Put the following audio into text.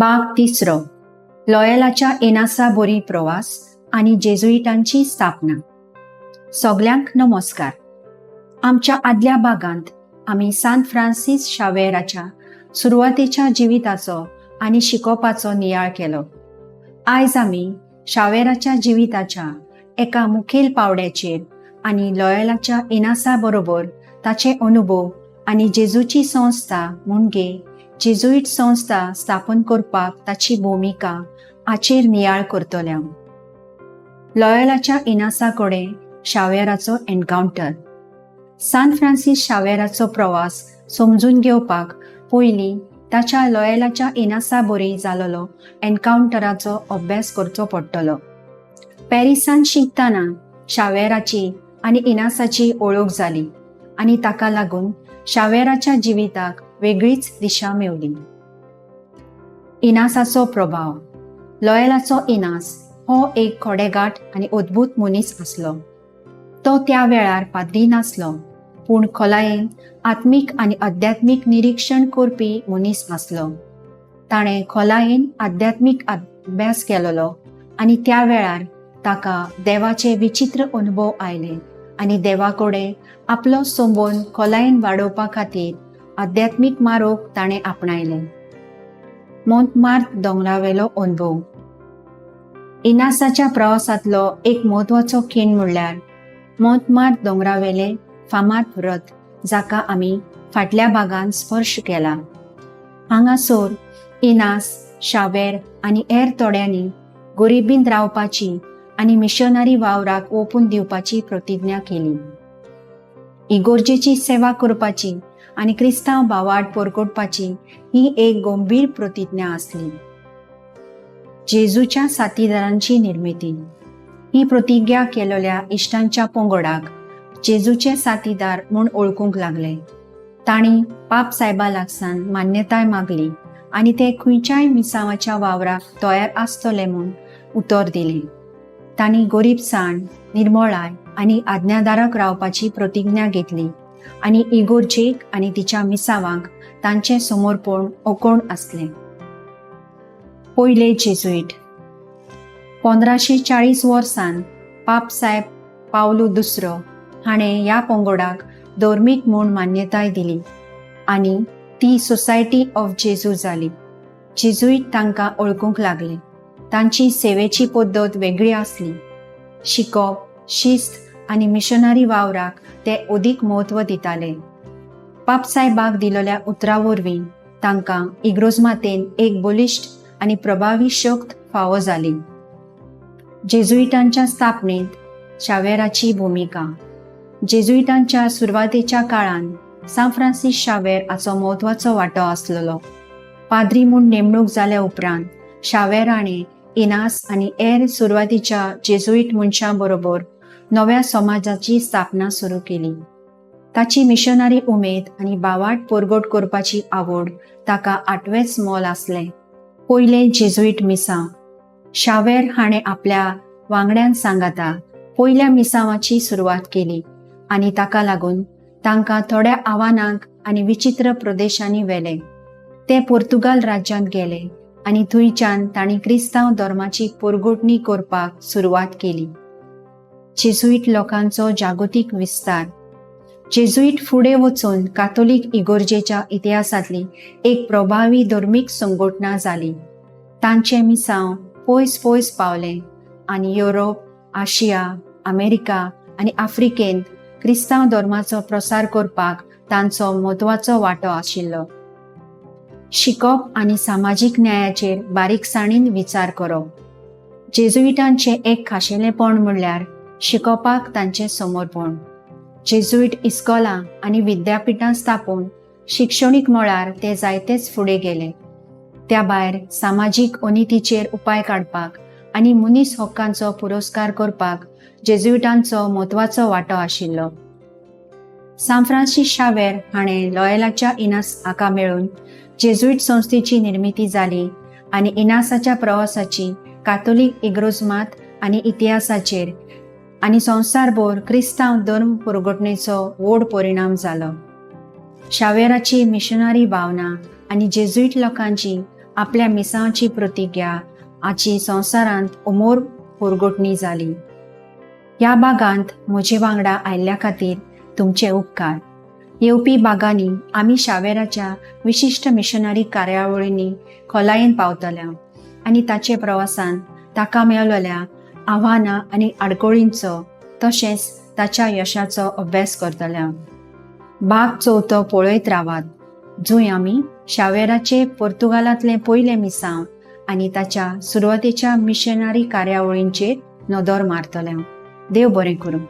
भाग तिसरो, लॉयलाच्या इनासा बोरी प्रवास आनी जेजुईटांची स्थापना. सगल्यांक नमस्कार. आमच्या आदल्या भागांत आमी सांत फ्रांसीस शावेराच्या सुरवातेच्या जिविताचो आनी शिकोवपाचो नियाळ केलो. आयज आमी शावेराच्या जिविताच्या एका मुखेल पावड्याचेर आनी लॉयलाच्या इनासा बरोबर ताचे अनुभव आनी जेजूची संस्था म्हणजे जेजुईट संस्था स्थापन करपाक ताची भुमिका हाचेर नियाळ करतले. लॉयलाच्या इनासा कडेन शावेराचो एनकावंटर. सांत फ्रांसीस शावेराचो प्रवास समजून घेवपाक पयलीं ताच्या लॉयलाच्या इनासा बरी जालोलो एनकावंटराचो अभ्यास करचो पडटलो. पॅरिसान शिकतना शावेराची आनी इनासाची वळख जाली आनी ताका लागून शावेराच्या जिविताक वेगळीच दिशा मेवली. इनासाचो प्रभाव. लॉयलाचो इनास हो एक खोडेगाठ आनी अद्भुत मनीस आसलो. तो त्या वेळार पाद्री नासलो, पूण खोलायेन आत्मीक आनी अध्यात्मीक निरीक्षण करपी मनीस आसलो. ताणें खोलायेन आध्यात्मीक अभ्यास केलोलो आनी त्या वेळार ताका देवाचे विचित्र अनुभव आयले आनी देवा कडेन आपलो संबंद खोलायेन वाडोवपा खातीर आध्यात्मीक मार्ग ताणें आपणायले. मोंतमार्त दोंगरावेलो अनुभव. इनासाच्या प्रवासांतलो एक म्हत्वाचो खीण म्हणल्यार मोंतमार्त दोंगरावेले फामाद व्रत, जाका आमी फाटल्या भागान स्पर्श केला. हांगासर इनास शावेर आनी हेर थोड्यांनी गरिबींत रावपाची आनी मिशनरी वावराक ओपून दिवपाची प्रतिज्ञा केली. इगोर्जेची सेवा करपाची आनी क्रिस्तांव भावार्त परकोटपाची ही एक गंभीर प्रतिज्ञा आसली. जेजूच्या साथीदारांची निर्मिती. ही प्रतिज्ञा केलेल्या इश्टांच्या पंगडाक जेजूचे साथीदार म्हूण वळखूंक लागले. तांणी पाप सायबा लागसान मान्यताय मागली आनी ते खंयच्याय मिसांवाच्या वावराक तयार आसतले म्हूण उतर दिलें. तांणी गरीबसाण, निर्मळाय आनी आज्ञाधारक रावपाची प्रतिज्ञा घेतली आनी इगोर्जेक आनी तिच्या मिसावांक तांचें समर्पण ओकोण आसलें. पयले जेजुईट. 1540 वर्सान पाप साहेब पावलू दुसरो हाणें ह्या पंगडाक धर्मीक म्हूण मान्यताय दिली आनी ती सोसायटी ऑफ जेजू जाली. जेजुईट तांकां वळखूंक लागले. तांची सेवेची पद्दत वेगळी आसली. शिकप, शिस्त आनी मिशनरी वावराक ते अदीक म्हत्व दिताले. पापसायबाक दिलेल्या उतरा वरवीं तांकां इग्रोजमातेन एक बलिश्ट आनी प्रभावी शक्त फावो जाली. जेजुईटांच्या स्थापनेंत शावेराची भुमिका. जेजुईटांच्या सुरवातेच्या काळांत सांत फ्रांसीस शावेर हाचो म्हत्वाचो वांटो आसलेलो. पाद्री म्हूण नेमणूक जाल्या उपरांत शावेर हाणें इनास आनी हेर सुरवातीच्या जेजुईट मनशां बरोबर नव्या समाजाची स्थापना सुरू केली. ताची मिशनरी उमेद आनी भावार्त परगट करपाची आवड ताका आठवेंच मोल आसलें. पयलें जेजुईट मिसांव. शावेर हाणें आपल्या वांगड्यान सांगाता पयल्या मिसांवाची सुरवात केली आनी ताका लागून तांकां थोड्या आव्हानांक आनी विचित्र प्रदेशांनी व्हेले. ते पोर्तुगाल राज्यांत गेले आनी थंयच्यान तांणी क्रिस्तांव धर्माची परगटणी करपाक सुरवात केली. जेजुईट लोकांचो जागतीक विस्तार. जेजुईट फुडें वचून कातोलीक इगोर्जेच्या इतिहासांतली एक प्रभावी धर्मीक संघटना जाली. तांचें मिसांव पयस पयस पावलें आनी युरोप, आशिया, अमेरिका आनी आफ्रिकेंत क्रिस्तांव धर्माचो प्रसार करपाक तांचो म्हत्वाचो वांटो आशिल्लो. शिकप आनी सामाजीक न्यायाचेर बारीकसाणीन विचार करप. जेजुईटांचें एक खाशेलेपण म्हणल्यार शिकोवपाक तांचें समर्पण. जेजुईट इस्कोलां आनी विद्यापिठां स्थापून शिक्षणीक मळार ते जायतेच फुडें गेले. त्या भायर सामाजीक अनितीचेर उपाय काडपाक आनी मनीस हक्कांचो पुरस्कार करपाक जेजुईटांचो म्हत्वाचो वांटो आशिल्लो. सांत फ्रांसीस शावेर हाणें लॉयलाच्या इनास हाका मेळून जेजुईट संस्थेची निर्मिती जाली आनी इनासाच्या प्रवासाची कातोलीक इग्रोजमात आनी इतिहासाचेर आनी संवसारभर क्रिस्तांव धर्म पुरगटणेचो व्हड परिणाम जालो. शावेराची मिशनरी भावना आनी जेजुईट लोकांची आपल्या मिसांवाची प्रतिज्ञा हाची संवसारांत अमोर पोरगोटणी जाली. ह्या भागांत म्हजे वांगडा आयिल्ल्या खातीर तुमचे उपकार. येवपी भागांनी आमी शावेराच्या विशिश्ट मिशनरी कार्यावळींनी खोलायेन पावतल्या आनी ताचे प्रवासान ताका मेळलेल्या आव्हानां आनी आडकोळींचो तशेंच ताच्या यशाचो अभ्यास करतल्या. भाग चवथो पळयत रावात, जंय आमी शावेराचे पोर्तुगालांतलें पयलें मिसांव आनी ताच्या सुरवातेच्या मिशनरी कार्यावळींचेर नदर मारतले. देव बरें करूं.